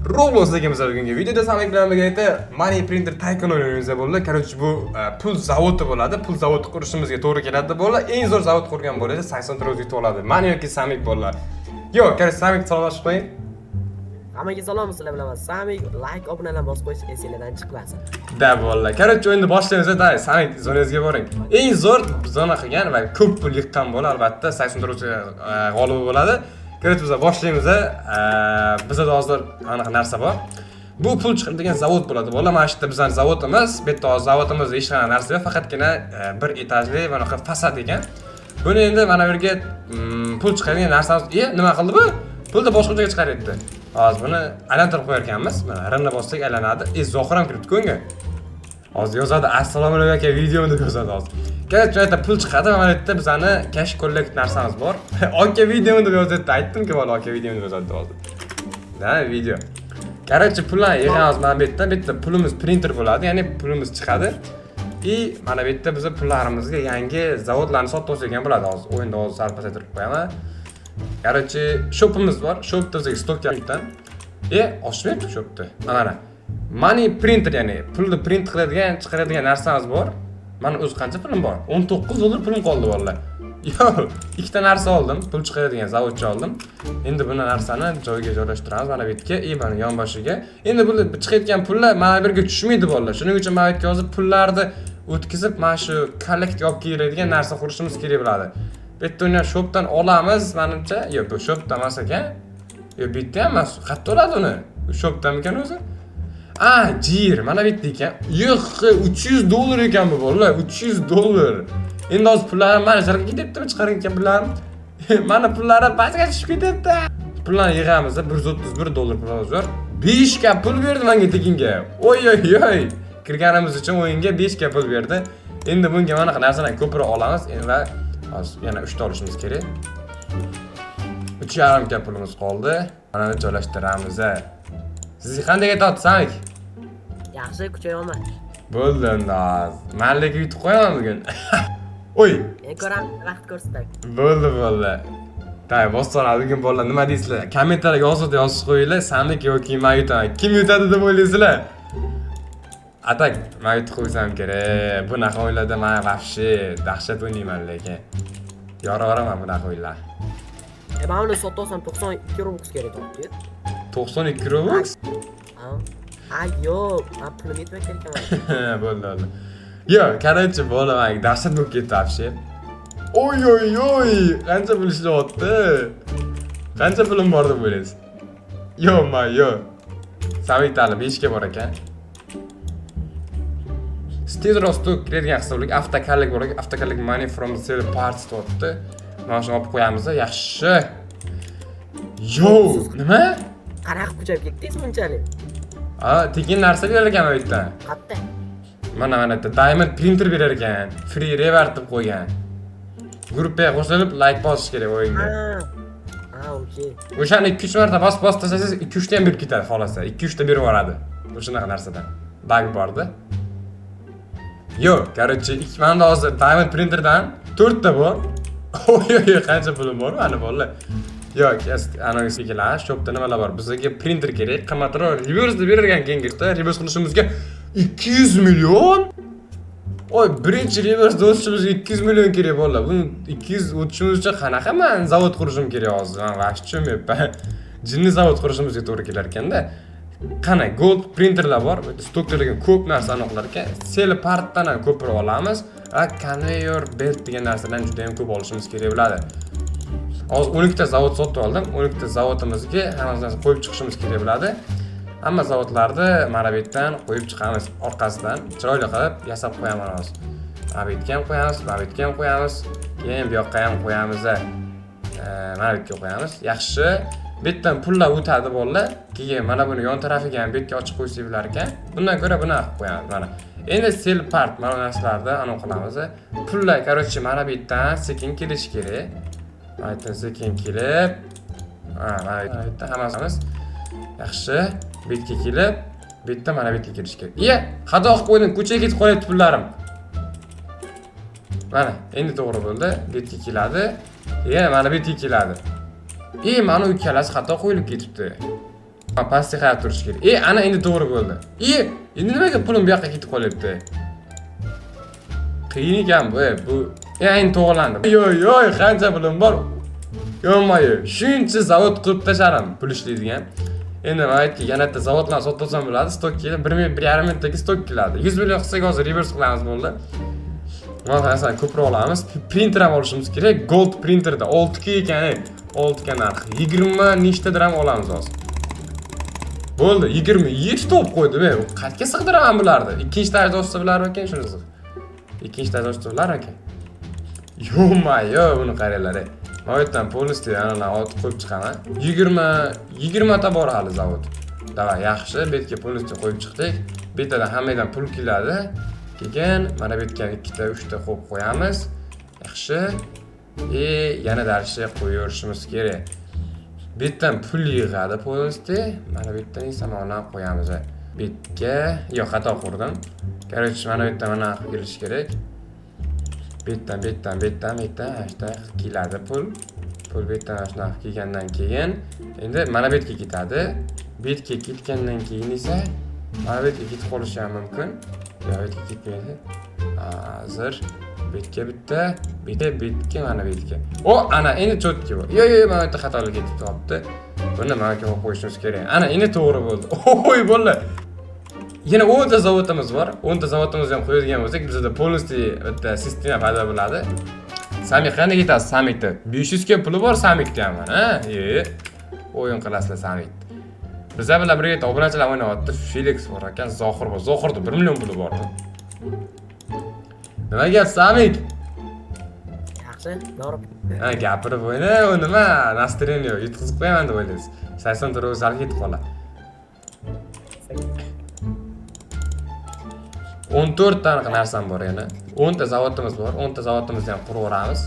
Robloxdagi biz bugungi videoda Samik bilan birgalikda Money Printer Tycoon o'ynaymiz bo'ldi. Короче, bu pul zavodi bo'ladi. Pul zavodi qurishimizga to'g'ri keladi bo'ldi. Eng zo'r zavod qurgan bo'ladi, 80 ta yutib oladi. Man yoki Samik bo'ldi. Yo, короче, Samik, salomlashib qo'ying. Hammaga salom, sizlar bilan man Samik, like, obunalar bosib qo'yish esinglardan chiqmasin. Да, bo'ldi. Короче, o'yinni boshlaymiz. Да, Samik, zonangizga boring. Eng zo'r zona qilgan va ko'p pul yiqqan bola albatta 80 g'olibi bo'ladi. Короче, biz boshlaymiz. Bizada hozir anaqa narsa bor. Bu pul chiqaradigan zavod bo'ladi. Bola, mana shu yerda bizning zavodimiz. Bu yerda hozir zavodimizda hech qanaqa narsa yo'q, faqatgina bir etajli bunaqa fasad ekan. Buni endi mana bu yerga pul chiqaradigan narsamiz. E, nima qildi bu? Pulni boshqa joyga chiqaryapti. Hozir buni aylantirib qo'yar ekanmiz. Mana R ni bossak, aylanadi. E, Zohir ham kiribdi unga. Hozir yozadi, "Assalomu alaykum aka, videomi?" deb yozadi hozir. Короче, shu yerda pul chiqadi va mana bu yerda bizani cash collect narsamiz bor. "Aka, videomi?" deb yozyapti. Aytdim-ki, bola, "Aka, videomi?" deb yozadi hozir. Да, video. Короче, pullarni yig'amiz mana bu yerdan. Bu yerda pulimiz printer bo'ladi, ya'ni pulimiz chiqadi. И mana bu yerda biz pullarimizga yangi zavodlarni sotib olsak ham bo'ladi hozir. O'yinda hozir sal pasaytirib qo'yaman. Короче, shopimiz bor. Shopda bizga stok yerdan. E, ochmayapti shopni. Mana. Money printer, ya'ni pulni print qiladigan, chiqaradigan narsamiz bor. Mani o'zi qancha pulim bor? 19 dollar pulim qoldi, bolalar. Yo, ikkita narsa oldim, pul chiqaradigan zavodcha oldim. Endi bu narsani joyiga joylashtiramiz mana bu yerga, и mana yonboshiga. Endi bu chiqayotgan pullar mana bu yerga tushmaydi, bolalar. Shuning uchun mana bu yerga hozir pullarni o'tkazib, mana shu collect olib keladigan narsa qurishimiz kerak bo'ladi. Bu yerda uni shopdan olamiz, menimcha. Yo'q, bu shopdan emas ekan. Yo'q, bu yerda ham emas. Qayerda oladi uni? Shopdamikan o'zi? A, jir, mana bu yerda ekan. Yo'q, 300 dollar ekan bu, bolalar, 300 dollar. Endi hozir pullarim mana sharga ketyaptimi chiqargan pullarim? Mana pullarim pastga tushib ketyapti. Pullarni yig'amiz, 131 dollar pulimiz bor. 5 ka pul berdi menga tekinga. Oy oy oy. Kirganimiz uchun o'yinga 5 ka pul berdi. Endi bunga mana narsadan ko'proq olamiz va hozir yana 3 ta olishimiz kerak. 3,5 ka pulimiz qoldi. Mana joylashtiramiz. Sizga qanday ketyapti, Samik? Yaxshi, kuchayapman. Bo'ldi endi hozir. Man lekin yutib qo'yaman bugun. Oy, Endi ko'ramiz, vaqt ko'rsatadi. Bo'ldi, bo'ldi. Tay, bostonlar bugun, bolalar, nima deysizlar? Kommentariyga yozib yozib qo'yinglar, Samik yoki men yutaman. Kim yutadi deb o'ylaysizlar? А так, men yutib qo'ysam kerak. Bunaqa o'yinlarda men вообще dahshat o'ynayman lekin. Yoraveraman bunaqa o'yinlar. E, men uni sotib olsam 92 Robux kerak deyapti. 92 Robux? Ha. Ha, yo'q, men pulim yetmay ekan. Bo'ldi, bo'ldi. Yo, короче, bola, men dahshat bo'lib ketdi вообще. Oy oy oy, qancha pul ishlayapti? Qancha pulim bor deb o'ylaysiz? Yo'q, man yo'q. Samik 5 ga bor ekan. Tezroq stok kiradigan hisoblik auto collect bor ekan. Auto collect money from the sell parts deyapti. Mana shuni olib qo'yamiz, yaxshi. Yo, nima? Qanaqa kuchayib ketdingiz bunchalik? A, tekin narsa berar ekan bu yerdan. Qayerda? Mana yerda diamond printer berar ekan. Free reward deb qo'ygan. Gruppaga qo'shilib like bosish kerak o'yinga. Ha. Ha, okey. O'shani 2-3 marta bosib bosib tashlasangiz, 2-3 ta ham berib ketadi xohlasa. 2-3 ta berib yuboradi. O'shanaqa narsadan. Баг borda. Yo'q, короче, ikki manda hozir diamond printerdan 4 ta bor. Oy oy, qancha pulim bor mani, bolalar. Yo'q, anavi kelar, shopda nimalar bor? Bizga printer kerak, qimmatroq reverse deb berar ekan keyingi. Reverse qilishimizga 200 million. Oy, birinchi reverse o'tishimizga 200 million kerak, bolalar. Buni 200 o'tishimiz uchun qanaqa man zavod qurishim kerak hozir? Man вообще tushunmayapman. Jinni zavod qurishimizga to'g'ri kelar ekanda. Qana, gold printerlar bor. Stokda degan ko'p narsani qilar ekan. Sell partdan ham ko'proq olamiz va conveyor belt degan narsadan juda ham ko'p olishimiz kerak bo'ladi. Hozir 12 ta zavod sotib oldim. 12 ta zavodimizga hammasini qo'yib chiqishimiz kerak bo'ladi. Hamma zavodlarni mana bu yerdan qo'yib chiqamiz, orqasidan chiroyli qilib yasab qo'yaman hozir. Mana bu yerga ham qo'yamiz, mana bu yerga ham qo'yamiz, keyin bu yoqqa ham qo'yamiz. Mana bu yerga qo'yamiz. Yaxshi. Bu yerdan pullar o'tadi, bolalar. Keyin mana buni yon tarafiga ham bu yerga ochib qo'ysak bo'lar ekan. Bundan ko'ra buni qilib qo'yamiz mana. Endi sell part mana bu narsalarni anaqa qilamiz. Pullar, короче, mana bu yerdan sekin kelishi kerak. Mana bu yerdan sekin kelib, ha, mana bu yerdan hammamiz. Yaxshi. Bu yerga kelib, bu yerdan mana bu yerga kelishi kerak. Iya, xato qilib qo'ydim, ko'chaga ketib qolyapti pullarim. Mana, endi to'g'ri bo'ldi. Bu yerga keladi. Iya, mana bu yerga keladi. E, mana u ikkalasi xato qo'yilib ketibdi. Pastga qarab turishi kerak. E, ana endi to'g'ri bo'ldi. E, endi nimaga pulim bu yoqqa ketib qolyapti? Qiyin ekan bu, bu. E, endi to'g'rilandi. Yo'y, yo'y, qancha pulim bor? Yo'q, shuncha zavod qurib tashladim pul ishlaydigan. Endi man aytki, yana bitta zavodlarni sotib olsam bo'ladi, stok kelib 1 1,5 minutdagi stok keladi. 100 million qilsak hozir reverse qilamiz, bo'ldi. Mana narsani ko'proq olamiz. Printer ham olishimiz kerak. Gold printerda 6K ekan, 6K narxi. 20 nechtadir ham olamiz hozir. Bo'ldi, 27 ta olib qo'ydim. E, qayerga sig'diraman bularni? Ikkinchi etajda ochsa bo'larmikan shunisi? Ikkinchi etajda ochsa bo'larmikan? Ё-моё, buni qaranglar. Ey. Man bu yerdan полностью analarni otib qo'yib chiqaman. 20 20 ta bor hali zavod. Давай, yaxshi, bu yerga полностью qo'yib chiqdik. Bu yerdan hammadan pul keladi. Keyin mana bu yerga ikkita, uchta qo'yib qo'yamiz. Yaxshi. E, yana дальше qo'yaverishimiz kerak. Bu yerdan pul yig'adi полностью. Mana bu yerdan esa mana qo'yamiz. Bu yerga, yo'q, xato qurdim. Короче, mana bu yerdan mana kelishi kerak. Bu yerdan, bu yerdan, bu yerdan, bu yerdan mana shu keladi pul. Pul bu yerdan mana shunaqa kelgandan keyin endi mana bu yerga ketadi. Bu yerga ketgandan keyin esa mana bu yerga ketib qolishi ham mumkin. Yo'q, bu yerga ketmaydi. Hozir bu yerga bitta, bu yerga, bu yerga, mana bu yerga. O, ana endi чётко bu. Yo'q, yo'q, mana bu yerda xatolik ketib qolibdi. Buni mana bu yerga qo'yishimiz kerak. Ana endi to'g'ri bo'ldi. Oy, bo'ldi. Yana 10 ta zavodimiz bor. 10 ta zavodimizni ham qo'yadigan bo'lsak, bizda полностью bitta sistema paydo bo'ladi. Samik qanday ketasiz Samikda? 500 ga puli bor Samikda ham mana, ha? E, o'yin qilasizlar Samik. Bizlar bilan birga obunachilar o'ynayapti. Felix bor ekan, Zohir bor. Zohirda 1 million puli bor. Nima gap, Samik? Yaxshi, borib. Ha, gapirib o'yna, u nima? Настроение yo'q, yutqizib qo'yaman deb o'ylaysiz. 84 o'zi ketib qoladi. 14 ta anaqa narsam bor yana. 10 ta zavodimiz bor. 10 ta zavodimizni ham quraveramiz.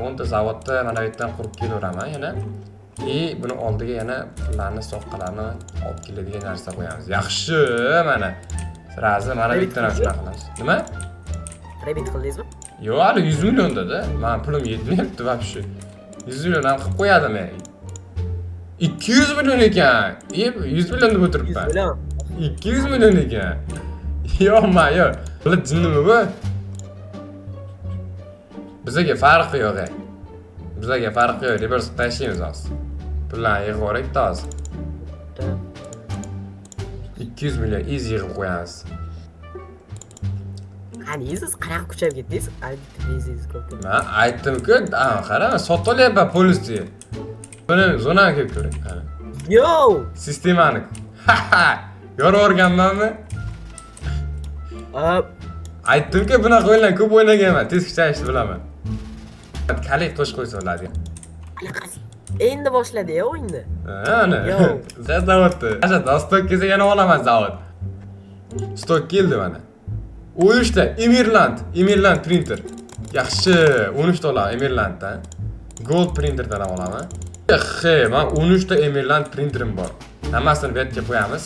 10 ta zavodni mana bu yerdan qurib kelaveraman yana. И buni oldiga yana pullarni, soqqalarni olib keladigan narsa qo'yamiz. Yaxshi, mana. Сразу mana bu yerdan ham shunaqa qilamiz. Nima? Rebit qildingizmi? Yo'q, hali 100 millionda-da. Mani pulim yetmayapti вообще. 100 million ham qilib qo'yadim men. 200 million ekan. E, 100 million deb 100 o'tiribman. million. 200 million ekan. Yo'q, ma, yo'q. Bular jinnimi bu? Bizga farqi yo'q. E. Bizga farqi yo'q. Reverse tashlaymiz hozir. Pullarni yig'ib yuboraylik hozir. 200 million iz yig'ib qo'yamiz. Qani siz qanaqa kuchayib ketdingiz? Qani bitta benzingiz ko'p. Men aytdim-ku, qara, sotib olyapman полностью. Buni zonani kelib ko'ring. Qara. Yo! Sistemani. Yorib yuborganmanmi? Hop. Aytdim-ku, bunaqa o'yinlar ko'p o'ynaganman, tez kuchayishni bilaman. Kalik qo'shib qo'ysa bo'ladi. Qanaqasi? Endi boshladi-ya o'yinni. Ana. Yo. Zavodni. Asha, stok kelsa yana olaman zavod. Stok keldi mana. 13 ta Emirland, Emirland printer. Yaxshi, 13 ta olaman Emirlanddan. Gold printerdan ham olaman. Xe, man 13 ta Emirland printerim bor. Hammasini bu yerga qo'yamiz.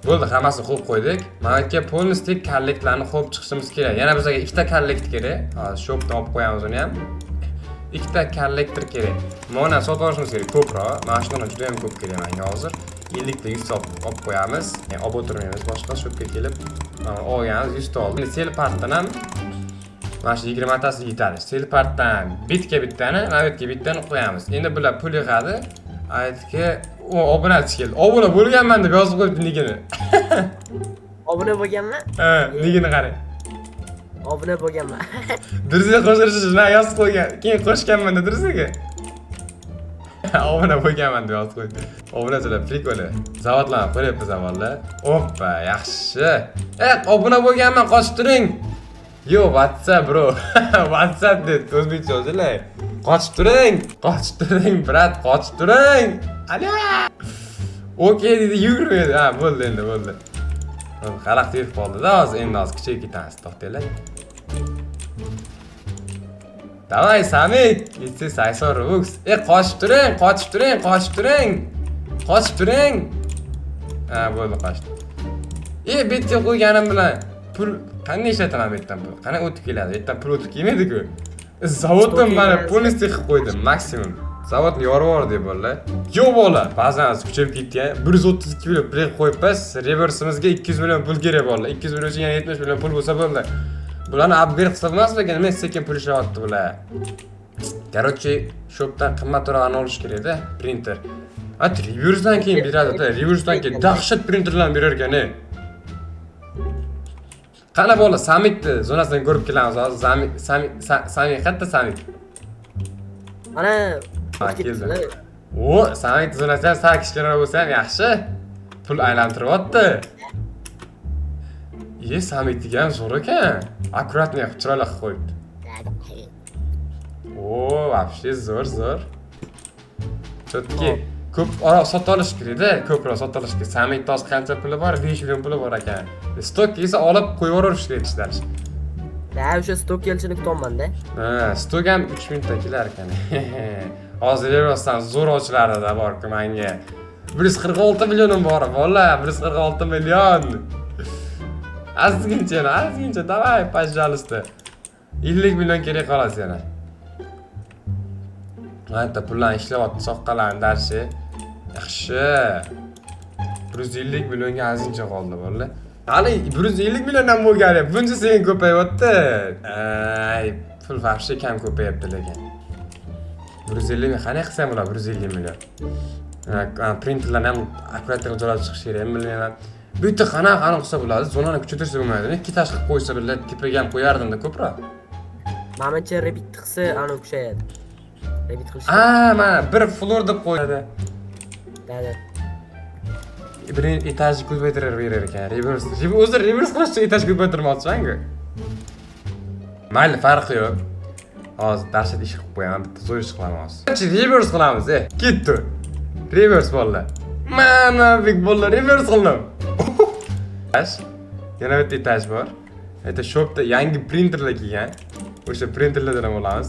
Bo'ldi, hammasini qo'yib qo'ydik. Mana bu yerga полностью kollektlarni qo'yib chiqishimiz kerak. Yana bizga ikkita kollekt kerak. Hozir shopdan olib qo'yamiz uni ham. Ikkita kollektor kerak. Mana sotib olishimiz kerak ko'proq. Mana shundan juda ham ko'p kerak menga hozir. 50 ta 100 ta olib qo'yamiz. Yani olib o'tirmaymiz, boshqa shopga kelib mana olganmiz 100 ta oldik. Selpartdan ham mana shu 20 tasi yetadi. Selpartdan bitga bittani, mana bu yerga bittani qo'yamiz. Endi bular pul yig'adi. Aytki, u obunachi keldi. Obuna bo'lganman deb yozib qo'yibdi nigini. Obuna bo'lganman? Ha, nigini qarang. Obuna bo'lganman. Друзья qo'shilishi shunaqa yozib qo'ygan. Keyin qo'shganman da друзья ga. Obuna bo'lganman deb yozib qo'ydi. Obunachilar приколы. Zavodlarni qo'yapti zavodlar. Oppa, yaxshi. E, obuna bo'lganman, qochib turing. Yo, WhatsApp bro. WhatsApp deb o'zbekcha yozinglar. Qochib turing. Qochib turing, брат, qochib turing. Alo. Okey dedi, yugurmaydi. Ha, bo'ldi endi, bo'ldi. Xalaqit yetib qoldi-da, hozir endi hozir kuchayib ketamiz. To'xtanglar. Давай, Samik, etsa 80 Robux. E, qochib turing, qochib turing, qochib turing. Qochib turing. Ha, bo'ldi, qochdi. E, bu yerga qo'yganim bilan pul qanday ishlataman bu yerdan pul? Qanday o'tib keladi? Bu yerdan pul o'tib kelmaydi-ku. Zavoddan mana полностью qilib qo'ydim, maksimum. Zavodni yorib yubordi bolalar. Yo'q bola, bazamiz kuchayib ketgan. 132 million pul qo'yibmiz. Reversimizga 200 million pul kerak bolalar. 200 million uchun yana 70 million pul bo'lsa bo'ldi. Bularni upgrade qilsa bo'lmasmikan? Nima sekin pul ishlayapti bular? Короче, shopdan qimmatrog'ini olish kerak-da, printer. A, reversedan keyin beradi-da, reversedan keyin dahshat printerlarni berar ekan, ey. Qani bola, Samikni zonasidan ko'rib kelamiz hozir. Samik, Samik, Samik qayerda Samik? Mana. Ha, keldi. O, Samik zonasi ham sal kichkinaroq bo'lsa ham yaxshi. Pul aylantiryapti. Iye, Samikniki ham zo'r ekan. Аккуратный qilib, chiroyli qilib qo'yibdi. O, вообще zo'r, zo'r. Чётки ko'proq sota olish kerak-da, ko'proq sota olish kerak. Samikni hozir qancha puli bor? 5 million puli bor ekan. Stok kelsa olib qo'yib yuborishib kerak ishlash. Da, o'sha stok kelishini kutyapman-da. Ha, stok ham 3 minutda kelar ekan. Hozir Reversedan zo'r ochilardi borku menga. 146 millionim bor, bola, 146 million. Ozgincha yana, ozgincha, давай, пожалуйста. 50 million kerak xolos yana. Mana pullarni ishlayapti, soqqalarni darshi. Yaxshi. 150 millionga ozgincha qoldi, bola. Hali 150 million ham bo'lgani, buncha sekin ko'payyapti. Ay, pul вообще kam ko'payapti lekin. 150 million qanday qilsam bo'ladi 150 million? Ha, printerlarni ham аккуратно joylab chiqish kerak, bilmayman. Bu yerda qanaqa qanaqa qilsa bo'ladi? Zonani kuchaytirsa bo'lmaydi. Ikki этаж qilib qo'ysa birla tepaga ham qo'yardim-da ko'proq. Manimcha, rebit qilsa anavi kuchayadi. Rebit qilish. A, mana bir floor deb qo'yadi. Da. Bir этаж ni ko'paytirib berar ekan. Reverse. O'zi reverse qilish uchun этаж ko'paytirmoqchiman-ku. Mayli, farqi yo'q. Hozir dahshat ish qilib qo'yaman, bitta zo'r ish qilaman hozir. Reverse qilamiz, e. Ketdi. Reverse bolalar. Mana big bolalar, reverse qildim. Этаж. Yana bitta этаж bor. Это shopda yangi printerlar kelgan. O'sha printerlardan ham olamiz.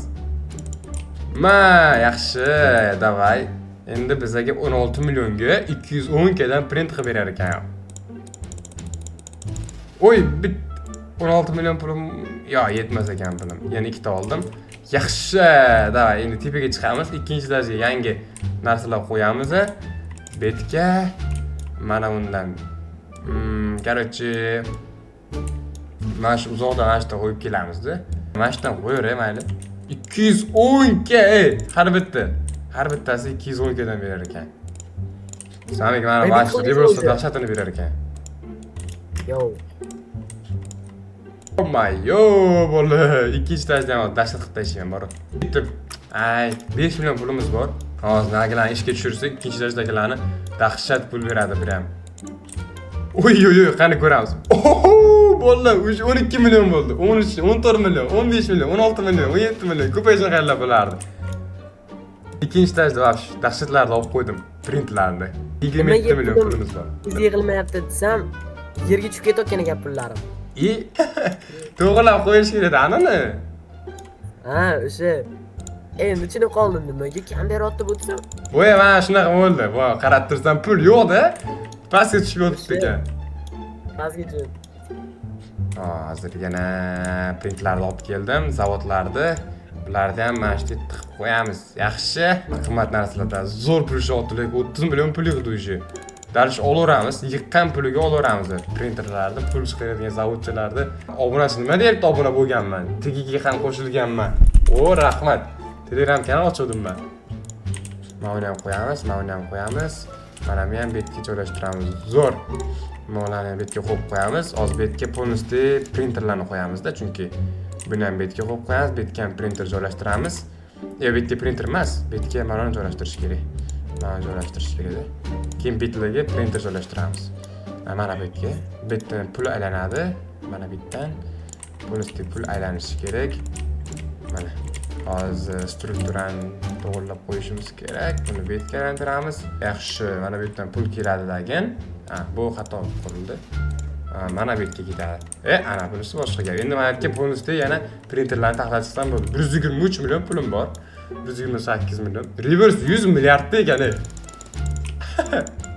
Ma, yaxshi, давай. Endi bizaga 16 millionga 210 dan print qilib berar ekan. Oy, bit 16 million pulim, yo, yetmas ekan pulim. Yana ikkita oldim. Yaxshi, давай, endi tepaga chiqamiz. Ikkinchi этаж ga yangi narsalar qo'yamiz. Betga mana undan. Короче, mana shu uzoqdan mana shu yerda qo'yib kelamizda. Mana shu yerdan qo'yaveray mayli. 210 k, ey, har bitta. Har bittasi 210 dan berar ekan. Samik mana Ey, mana shu bitta reverse o'zi. dahshatini berar ekan. Yo. Oh my, yo, bo'ldi. Ikkinchi этаж da ham dahshat qilib tashlayman borib. Bitta, ay, 5 million pulimiz bor. Hozir nagilarni ishga tushirsak, ikkinchi этаж dagilarni dahshat pul beradi prям. Oy, oy, oy, qani ko'ramiz. Oho, bo'ldi, уже 12 million bo'ldi. 13, 14 million, 15 million, 16 million, 17 million ko'payishini qaranglar bo'lardi. Ikkinchi этаж da вообще dahshatlarni olib qo'ydim, printlarni. 27 million pulimiz bor. O'zi yig'ilmayapti desam, yerga tushib ketayotgan ekan pullarim. И to'g'rilab qo'yish kerak anini. Ha, o'sha. Endi tushunib qoldim, nimaga kam beryapti bu desam. Voy, mana shunaqa bo'ldi. Voy, qarab tursam pul yo'q-da. Pastga tushib yotibdi ekan. Pastga tushib. Hozir yana printlarni olib keldim, zavodlarni. Bularni ham mana shu yerga tiqib qo'yamiz. Yaxshi. Qimmat narsalardan zo'r pul ishlayapti, lekin 30 million pul yig'di уже. Дальше olaveramiz, yiqqan puliga olaveramiz. Printerlarni, pul chiqaradigan zavodchilarni. Obunachi nima deyapti, obuna bo'lganman. Tagiga ham qo'shilganman. O, rahmat. Telegram kanal ochgandim man. Mana uni ham qo'yamiz, mana uni ham qo'yamiz. Mana buni ham betga joylashtiramiz. Zo'r. Mollarni ham betga qo'yib qo'yamiz. Hozir betga полностью printerlarni qo'yamizda, chunki buni ham betga qo'yib qo'yamiz, betga ham printer joylashtiramiz. Yo, betga printer emas, betga mana uni joylashtirish kerak. Mana joylashtirish kerakda. Keyin betlarga printer joylashtiramiz. Mana bu yerga. Bu yerdan pul aylanadi. Mana bu yerdan полностью pul aylanishi kerak. Mana hozir strukturani to'g'irlab qo'yishimiz kerak. Buni bu yerga aylantiramiz. Yaxshi, mana bu yerdan pul keladi degan. Ha, bu xato qurildi. Ha, mana bu yerga ketadi. E, ana bunisi boshqa gap. Endi mana bu yerga полностью yana printerlarni taxlatishdan bo'ldi. 123 million pulim bor. 128 million. Reverse 100 milliardda ekan, ey.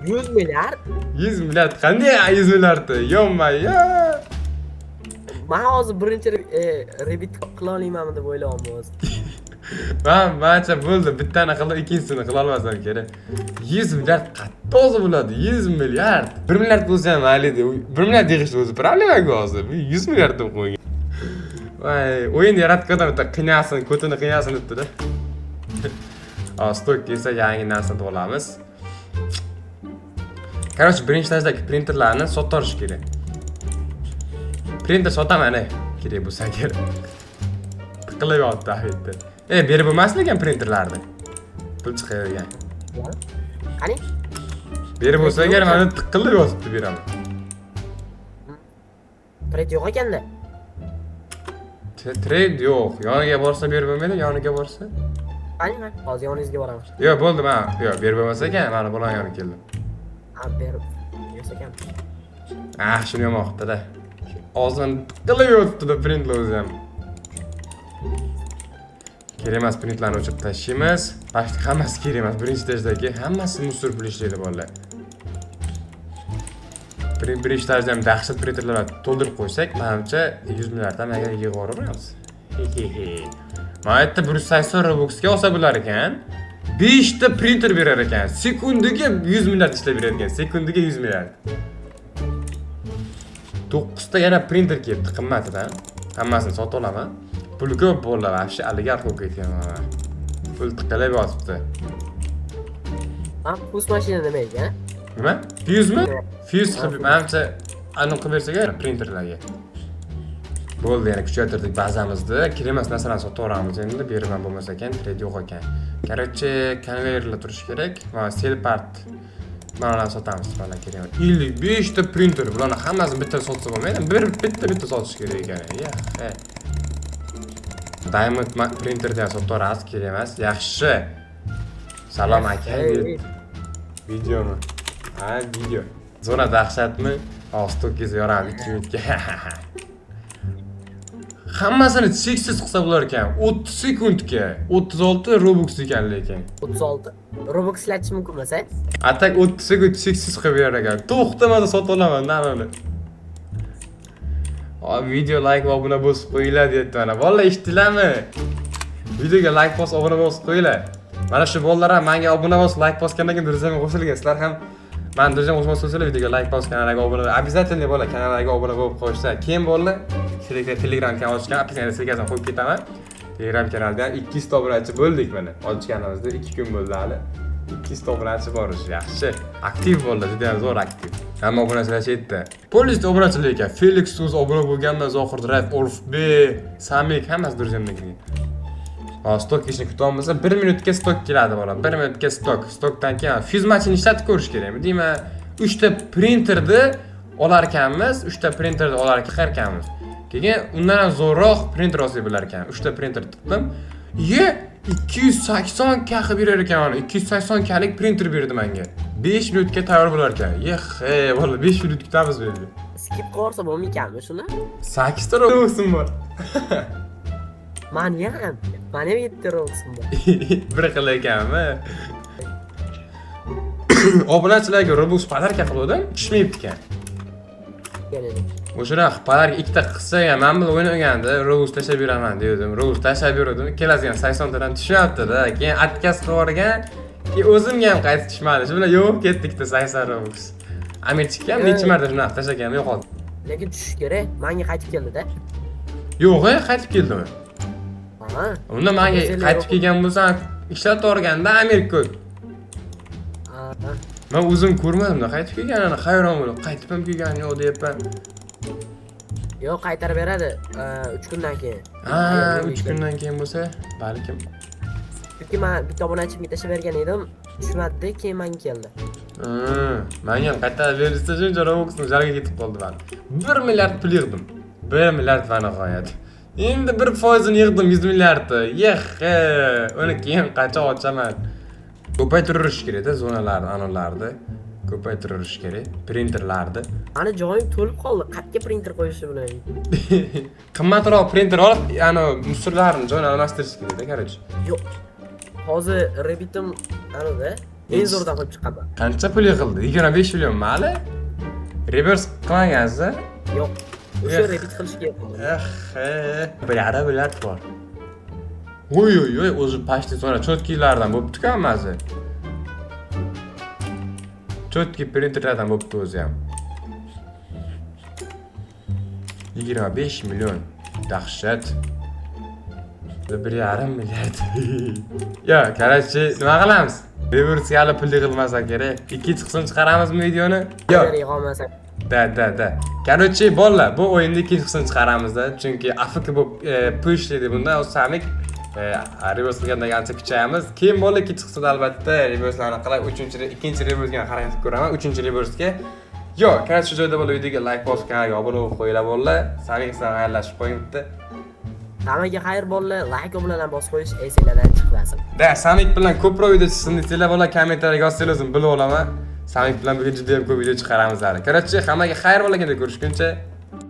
100 milliard? 100 milliard qanday 100 milliardni? Yo-ma-yo. Man hozir birinchi rebit qila olmaymanmi deb o'ylayapman hozir. Man mancha bo'ldi, bittani qildim, ikkinchisini qila olmasam kerak. 100 milliard qayerda o'zi bo'ladi? 100 milliard. 1 milliard bo'lsa ham mayli edi. 1 milliard yig'ishni o'zi problema-ku hozir. 100 milliard deb qo'ygan. Voy, o'yin yaratgan odam bitta qiynasin, ko'tini qiynasin debdi-da. Stok kelsa, yangi narsa olamiz. Короче, birinchi etajdagi printerlarni sotib kerak. Printer sotaman, ey, kerak bo'lsa agar. Tiqilib yotdi yerda. E, berib bo'lmasdi ekan printerlarni. Pul chiqargan. Qani? Berib bo'lsa agar, mana tiqilib yotibdi, beraman. Trade yo'q ekanda. Trade yo'q. Yoniga borsa berib bo'lmaydi, yoniga borsa. Qani, man hozir yoningizga boraman. Yo'q, bo'ldi, men yo'q, berib bo'lmasa ekan, mana bolani yoniga keldim. Ha, berib yo'q ekan. Ah, shuni yomon qilibdi-da. Og'zini tiqilib yotibdi-da printlar o'zi ham. Kerak emas printlarni o'chirib tashlaymiz. Почти hammasi kerak emas. Birinchi etajdagi hammasi мусор pul ishlaydi, bolalar. Birinchi etajda ham dahshat printerlar to'ldirib qo'ysak, manimcha, 100 milliard ham agar yig'ib yuboramiz. He-he-he. Mana yerda 180 Robuxga olsa bo'lar ekan. 5 ta printer berar ekan. Sekundiga 100 milliard ishlab berar ekan. Sekundiga 100 milliard. 9 ta yana printer kelibdi qimmatidan. Hammasini sotib olaman. Puli ko'p bo'ldi, вообще oligarx bo'lib ketganman. Pul tiqilib yotibdi. Ha, fuse mashina nima ekan? Nima? Fuse-mi? Fuse qilib, manimcha, aniq qilib bersak printerlarga. Bo'ldi, yana kuchaytirdik bazamizni. Kerak emas narsalarni sotaveramiz endi, berib ham bo'lmasa ekan, trade yo'q ekan. Короче, konveyerlar turishi kerak va sell part, mana ularni sotamiz, mana kerak emas. 55 ta printer, bularni hammasini bitta sotsa bo'lmaydi, bir bitta bitta sotish kerak ekan. Yaxe. Diamond printerni ham sotaveramiz, kerak emas. Yaxshi. Salom, aka. Hey. Videomi? Ha, video. Zona dahshatmi? Hozir to'kkiz yoramiz 2 minutga. Hammasini cheksiz qilsa bo'lar ekan. 30 sekundga 36 Robux ekan lekin. 36 Robux ishlatish mumkin emas, a? А так 30 sekund cheksiz qilib berar ekan. To'xtamada sotib olaman, namani. Video like va obuna bosib qo'yinglar, deyapti mana. Bolalar, eshitdinglarmi? Videoga like bosib, obuna bosib qo'yinglar. Mana shu bolalar ham menga obuna bosib, like bosgandan keyin друзья mga qo'shilgan. Sizlar ham mani друзья mga qo'shmoqchi bo'lsanglar, videoga like bosib, kanalga obuna, обязательно, bolalar, kanalga obuna bo'lib qo'yishsa. Keyin, bolalar, Telegram kanal ochgan, описание ссылка sini qo'yib ketaman. Telegram kanalida ham 200 ta obunachi bo'ldik mana. Ochganimizda 2 kun bo'ldi hali. 200 ta obunachi bor уже, yaxshi. Aktiv bo'ldi, juda ham zo'r aktiv. Hamma obunachilar shu yerda. Полностью obunachilar ekan. Felix Tuz obuna bo'lganman, Zohir Drive, Orf B, Samik, hammasi друзья mdan kirgan. Hozir stok ishini kutyapmiz. 1 minutga stok keladi, bola. 1 minutga stok. Stokdan keyin fuse machine ishlatib ko'rish kerakmi? Deyman, 3 ta printerni olar ekanmiz, 3 ta printerni olar ekanmiz. Keyin undan ham zo'rroq printer olsak bo'lar ekan. 3 ta printer tiqdim. Ye, 280 k qilib berar ekan mana. 280 klik printer berdi menga. 5 minutga tayyor bo'lar ekan. Yexe, bola, 5 minut kutamiz bu yerda. Skip qilsa bo'lmaykanmi shuni? 8 ta Robux'im bor. Mani ham. Mani ham 7 Robux'im bor. Bir xil ekanmi? Obunachilarga Robux подарка qiluvdim, tushmayapti ekan. Keladi. O'shanaqa подарка ikkita qilsa ham, man bilan o'ynaganda Robux tashlab beraman degandim. Robux tashlab berdim. Ikkalasiga ham 80 tadan tushyapti-da. Keyin отказ qilib yuborgan. Keyin o'zimga ham qaytib tushmadi. Shu bilan yo'q, ketdi ikkita 80 Robux. Amirchikka ham necha marta shunaqa tashlaganim yo'qoldi. Lekin tushish kerak. Manga qaytib keldi-da. Yo'q, e, qaytib keldimi? Ha. Unda menga O'zinglar qaytib yo'q. kelgan bo'lsa, ishlatib yuborganda Amir ko'p. Ha. Men o'zim ko'rmadim-da qaytib kelganini, hayron bo'lib, qaytib ham kelgani yo'q deyapman. Yo'q, qaytarib beradi. 3 kundan keyin. Ha, 3 kundan keyin bo'lsa, balkim. Chunki men bitta obunachimga tashlab bergan edim, tushmadi, keyin menga keldi. Menga ham qaytarib berilsa, shuncha Robuxni jarga ketib qoldi mani. 1 milliard pul yig'dim. 1 milliard va nihoyat. Endi 1%ini yig'dim 100 milliardni. Yexhe, uni keyin qachon ochaman? Ko'paytiraverish kerak-da zonalarni, anolarni. Ko'paytiraverish kerak printerlarni. Mani joyim to'lib qoldi. Qayerga printer qo'yishni bilmayman. Qimmatroq printer olib, ani мусор larni joyini almashtirish kerak-da, короче. Yo'q. Hozir Rebbitim anida eng zo'rdan qo'yib chiqqanman. Qancha pul yig'ildi? 25 million mali? Reverse qilmagansiz? Yo'q. O'sha Eh. rebit qilish kerak. Eh, 1,5 milliard bor. Oy oy oy, o'zi почти zona чёткий lardan bo'libdi-ku hammasi. Чёткий printerlardan bo'libdi o'zi ham. 25 million. Dahshat. 1,5 milliard. Yo, короче, nima qilamiz? Reverse hali pul yig'ilmasa kerak. Ikkinchi qism chiqaramizmi videoni? Yo'q. Agar yig'olmasak. Да, да, да. Короче, bolalar, bu o'yinni ikkinchi qismini chiqaramizda, chunki AFK bo'lib pul ishlaydi bunda, o'zi Samik reverse qilgandan ancha kuchayamiz. Keyin bolalar, ikkinchi qismida albatta reverselarni qilib, uchinchi, ikkinchi reversega harakat qilib ko'raman, uchinchi reversega. Yo, короче, shu joyda bolalar, videoga like bosib, kanalga obuna bo'lib qo'yinglar bolalar. Samik, sizlar xayrlashib qo'ying bitta. Hammaga xayr, bolalar, like, obunadan bosib qo'yish esinglardan chiqmasin. Да, Samik bilan ko'proq video chiqsin desanglar, bolalar, kommentariyga yozsanglar, o'zim bilib olaman. Samik bilan bugun juda ham ko'p video chiqaramiz hali. Короче, hammaga xayr bo'lganda, ko'rishguncha.